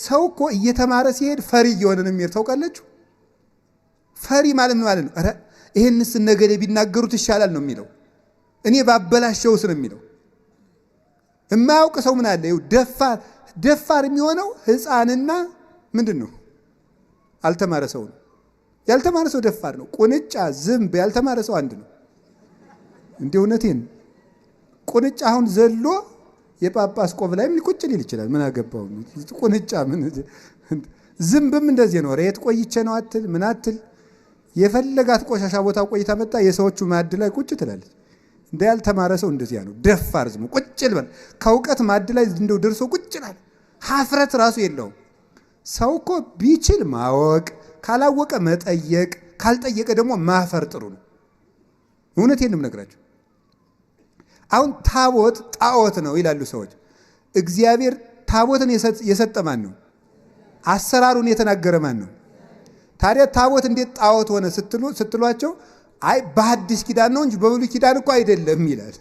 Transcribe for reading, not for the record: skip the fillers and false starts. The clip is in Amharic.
ሰው እኮ እየተማረ ሲሄድ ፈሪ እየሆነ ነው የሚሄድ። ታውቃላችሁ? ፈሪ ማለት ምን ማለት ነው? ኧረ ይሄንስ ነገሌ ቢናገሩት ይሻላል ነው የሚለው። እኔ ባበላሸውስ ነው የሚለው። የማያውቅ ሰው ምን አለ? ይኸው ደፋር ደፋር የሚሆነው ሕፃንና ምንድን ነው አልተማረ ሰው ነው። ያልተማረ ሰው ደፋር ነው። ቁንጫ፣ ዝንብ ያልተማረ ሰው አንድ ነው። እንዲህ እውነቴን ቁንጫ አሁን ዘሎ የጳጳስ ቆብ ላይ ምን ቁጭ ሊል ይችላል። ምን አገባው ቁንጫ? ምን ዝንብም እንደዚህ ነው። ሬት ቆይቼ ነው አትል ምን አትል። የፈለጋት ቆሻሻ ቦታ ቆይታ መጣ የሰዎቹ ማዕድ ላይ ቁጭ ትላለች። እንደ ያልተማረ ሰው እንደዚያ ነው። ደፋር ዝም ቁጭ ልበል ከእውቀት ማዕድ ላይ እንደው ደርሶ ቁጭ ይላል። ሀፍረት ራሱ የለውም። ሰው እኮ ቢችል ማወቅ፣ ካላወቀ መጠየቅ፣ ካልጠየቀ ደግሞ ማፈር ጥሩ ነው። እውነቴን ነው የምነግራቸው። አሁን ታቦት ጣዖት ነው ይላሉ ሰዎች። እግዚአብሔር ታቦትን የሰጠ ማን ነው? አሰራሩን የተናገረ ማን ነው? ታዲያ ታቦት እንዴት ጣዖት ሆነ ስትሏቸው አይ በሐዲስ ኪዳን ነው እንጂ በብሉይ ኪዳን እኮ አይደለም ይላል።